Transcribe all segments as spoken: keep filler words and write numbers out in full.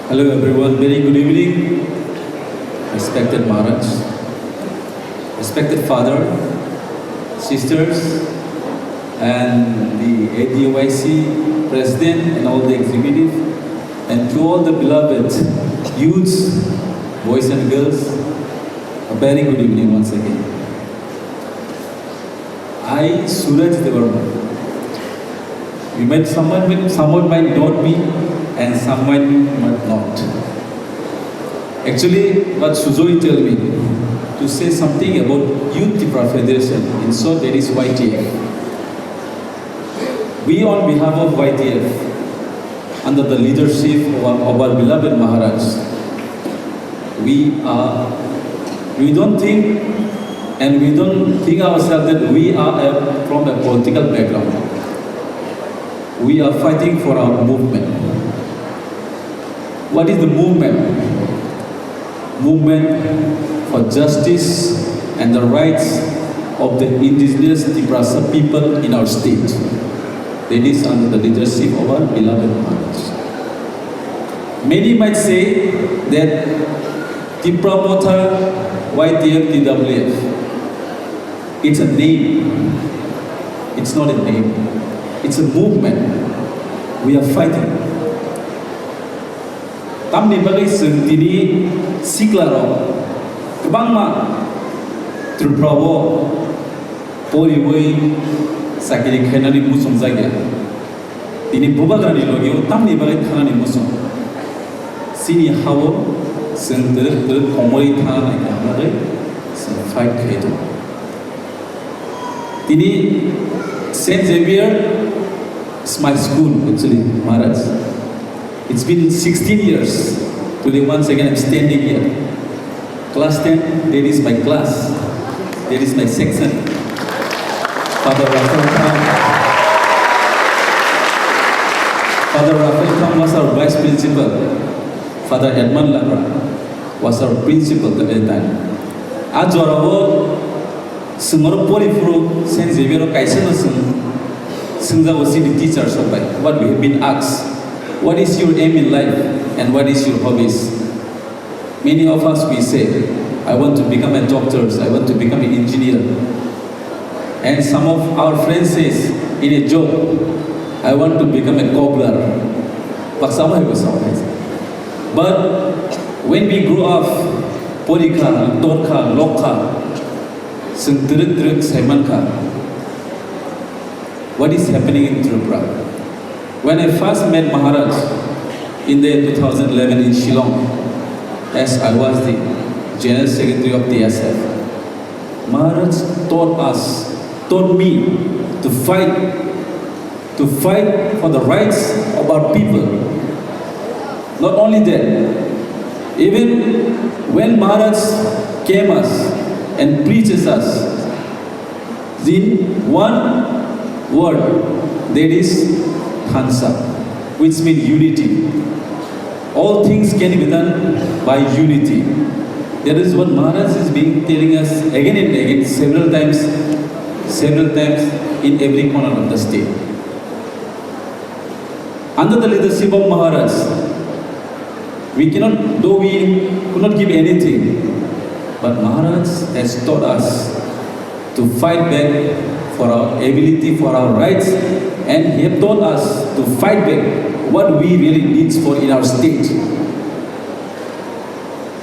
Hello everyone, very good evening. Respected Maharaj, respected father, sisters, and the A D Y C president and all the executive, and to all the beloved youths, boys and girls, a very good evening once again. I, Suraj Debbarma. You might, someone might, someone might know me and someone might not. Actually, what Sujoy tell me to say something about Youth Tipra Federation, in short, that is Y T F. We, on behalf of Y T F, under the leadership of our, of our beloved Maharaj, we are, we don't think and we don't think ourselves that we are a, from a political background. We are fighting for our movement. What is the movement? Movement for justice and the rights of the indigenous Tiprasa people in our state. That is under the leadership of our beloved Maharaj. Many might say that Tipra Motha, Y T F, T W F, it's a name. It's not a name. It's a movement. We are fighting. Tamni bagwi chwng tini siklarok kwbangma Tripura o poriwi chakiri khainani muchung jakya. Tini bubagrani logio tamni bagwi thanani muchung. Chini hao chwng twrwk twrwk komorwi thana naikha hwnwi chwng fight khai tongo. Tini Saint Xavier is my school, actually, Maharaj. It's been sixteen years. Today, once again, I'm standing here. Class ten, that is my class. That is my section. Father Rafael Tham. Father Rafael Tham was our vice principal. Father Edmund Labra was our principal at that time. A jorao Chwng oro poriphuru Saint Xavier o kaisa no chwng swngjago chini teachers rok bai, what we have been asked, "What is your aim in life and what is your hobbies?" Many of us we say, "I want to become a doctor, I want to become an engineer." And some of our friends says, "In a job, I want to become a cobbler." Baksa bo hai, baksa bo hai. But when we grow up, porikha, torkha, lokha, chwng twrwk twrwk sai mankha, what is happening in Tripura? When I first met Maharaj in the two thousand eleven in Shillong, as I was the General Secretary of T S F, Maharaj taught us, taught me to fight, to fight for the rights of our people. Not only that, even when Maharaj came us and preaches us, in one word, that is Thansa, which means unity. All things can be done by unity. That is what Maharaj is being telling us again and again, several times, several times in every corner of the state. Under the leadership of Maharaj, we cannot, though we could not give anything, but Maharaj has taught us to fight back for our ability, for our rights, and he have taught us to fight back what we really need for in our state.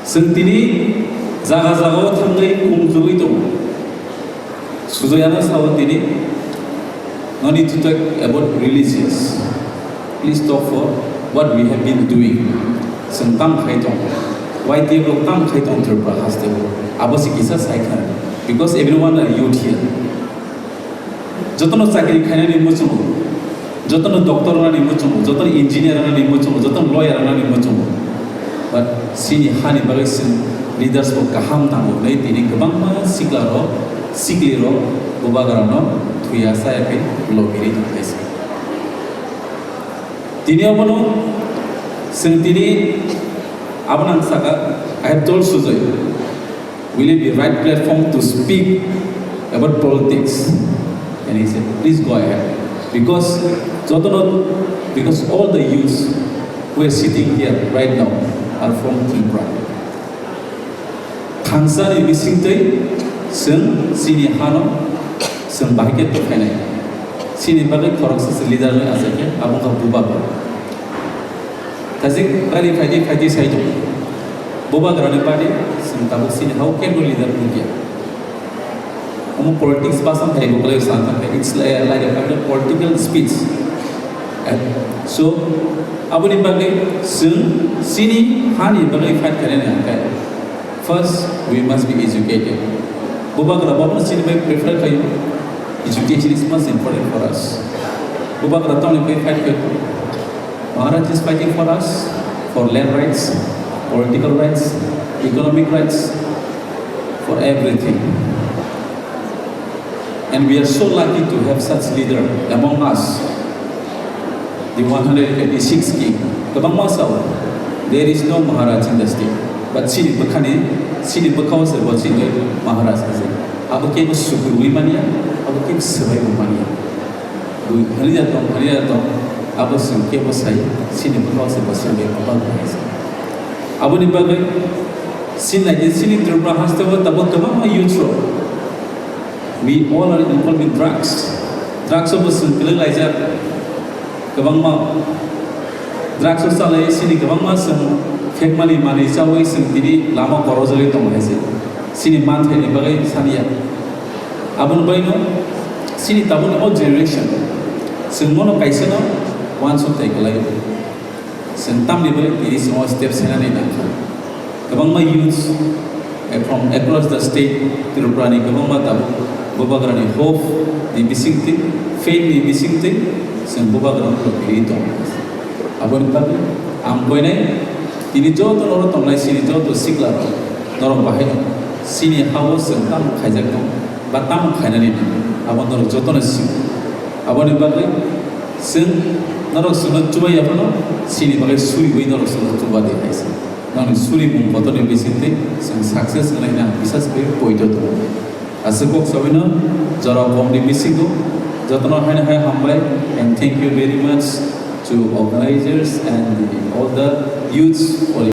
Chwng tini jaga jaga o thangwi kumjugwi tongo. Sujoyana sao tini, "No need to talk about religious. Please talk for what we have been doing." Chwng tam khai tong, Y T F rok tam khai tong Tripura haste o. Abo se kisa sai kha, because everyone are youth here. Jotono chakri khainani muchungo, jotono doctor wngnani muchungo, jotono engineer wngnani muchungo, jotono lawyer wngnani muchungo. But chini hani bagwi chwng leaders bo kaham nango hwnwi tini kwbangma sikla rok, sikli rok, bubagra no thuya saya khe lobiri tongkhaisa. Tini obono chwng tini abono ang saka, I have told Sujoy, "Will it be right platform to speak about politics?" And he said, "Please go ahead." Because jotono, because all the youths, We are sitting here right now are from Tripura. Thangsani bisingtwi chwng chini hano chwng bahai khe tongkhainai. Chini bagwi khoroksa se leader ni achai khe abo wngkha Bubagra. Thajik bari phaidi phaidi sai tongo. Bubagrani party chwng tabuk chini hao kebo leader nukya. Omo politics basa phai bo kwlai sa thang khe, it's li-, like a kind of political speech. And so, aboni bagwi chwng chini hani bagwi fight khainani hwnkhe, first, we must be educated. Bubagra bono chini bai prefer khaio, education is most important for us. Bubagra tamni bai fight khaio. Maharaj is fighting for us, for land rights, political rights, economic rights, for everything. And we are so lucky to have such leader among us, the one hundred eighty-six king. Kwbangma sao, there is no Maharaj in the state. But chini bwkhani, chini bwkhao se bo chini Maharaj ase. Abo kebo sukurwi manya, abo kebo swbaiwi manya. Bui khani da tong, khani da tong, abo chwng kebo sai, chini bwkhao se bo chini bai kwbang hai se. Aboni bagwi chini nai, chini Tripura haste o tabuk kwbangma youth rok, we all are involved in drugs. Drugs o bo chwng kwlwng laijak, kwbangma drugs o chalai chini kwbangma chwng phekmani manwi chawi chwng tini lama korojagwi tongo hai se. Chini manthaini bagwi saniya. Aboni baino chini tabukni o generation chwng bono kaisano uansuk tai kwlaio. Chwng tamni bagwi tini chwng o step sainani nangkha. Kwbangma youths, eh, from across the state, Tripura ni kwbangma tabuk Bubagrani hope ni bisingtwi, faith ni bisingtwi chwng Bubagrano rwkri tongo. Aboni bagwi ang koinai tini joto norok tongnai chini joto sikla rok norok bahai chini hao chwng tamo khaijak tong ba tamo khainani abo norok jotono sio. Aboni bagwi chwng norok chwngno chubai yaphano chini bagwi suriwi norok chwngno chuba di hai se. Nokni suri mung kotorni bisingtwi chwng success wngnai hwnwi ang bisas khe poito tongo. Aswk kok sabino jora bomni bisingo jotono haino hai hambai and thank you very much to organizers and the, all the youths for